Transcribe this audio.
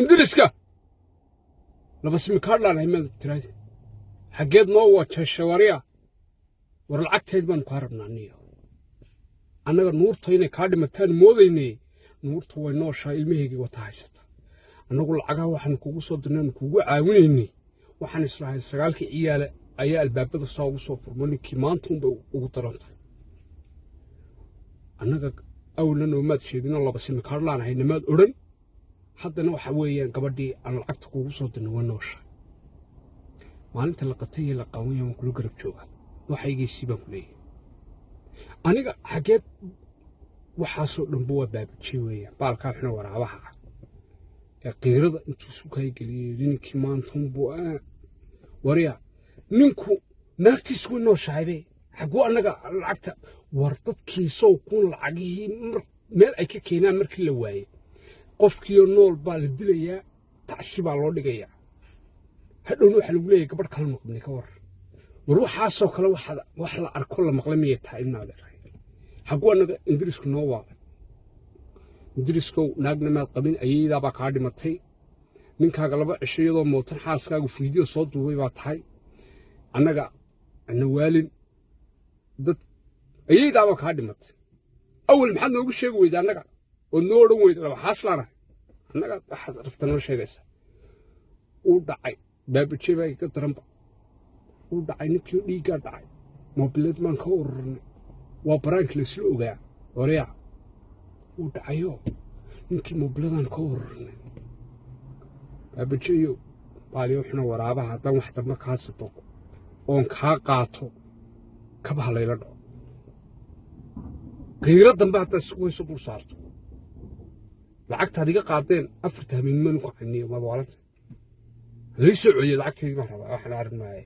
Ingiriiska laba simikaadhlaanahay maad tiraahdi? Xaggeed noo wajashay, warya? War lacagteed baanu kaa rabnaa niyo. Annaga Nuurta inay kaa dhimataan moodaynay. Nuurta way nooshaa, ilmahaygii wata haysata. Annagu lacagaha waxaanu kugu soo dirnaynu kugu caawinaynay, waxaan islahay sagaalkii ciyaale ayaa albaabada saa ugu soo furmo. Ninkii maanta unbay ugu daran tahay. Annaga awalna noomaad sheeginoo laba simikaadhlaanahay namaad odhan. Haddana waxa weeyaan gabadhii aan lacagta kugu soo dirnay waa noosha. Maalinta la qatay iyo la qaawanya waan kula garab joogaa. Waxaygiisii baan ku leeyahay. Aniga xaggeed waxaasoo dhanba waa baabajiye weeyaan. Baalkaa xuna waraabaha ah ee qiirada intuu sukaygeliyey ninkii maantanbuu warya. Ninku naagtiis way nooshahaybe, xagguu annaga lacagta? War dadkii sow kun lacagihii meel ay ka keenaan markii la waayey, qofkiioo nool baa la dilayaa, tacsi baa loo dhigayaa. Hadhowna waxaa lagu leeyahay gabadh kala noqdnay. Ka war, war waxaasoo kale wax la arko la maqlay miyay tahay? Ilmaadeeray, xagguu annaga Ingiriisku noo waalay? Ingiriiskow, naagna maad qabin, ayeydaabaa kaa dhimatay. Ninkaaga laba cisho iyadoo mootan xaaskaagu fiidiyo soo duubay baa tahay. Annaga ana waalin dad, ayeydaabaa kaa dhimatay. Awal maxaad noogu sheegi weyda annaga ood noo odhan weyda laba xaaslaanahay? Annaga waxaad rabta noo sheegaysa. Uu dhacay baabaje baa iga daranba. Uu dhacay ninkii, dhiiggaa dhacay, moobileed baan ka ururnay. Waa baraankii laysla ogaa. Waryaa, wuu dhacayo ninkii, moobiladaan ka ururnay. Baabajeyo baaliyo wuxuna waraabaha, haddaan wax dambe kaa sadaqo oon kaa qaato, kabaha layla dhaco. Qiiro dambe haddaad isku hayso dul saarto lacagtaad iga qaadeen afarta habeenimo ku caniyo. Maad waalanta? Lay soo celiyey lacagteydii baan rabaa. Waxaan arrin maaye.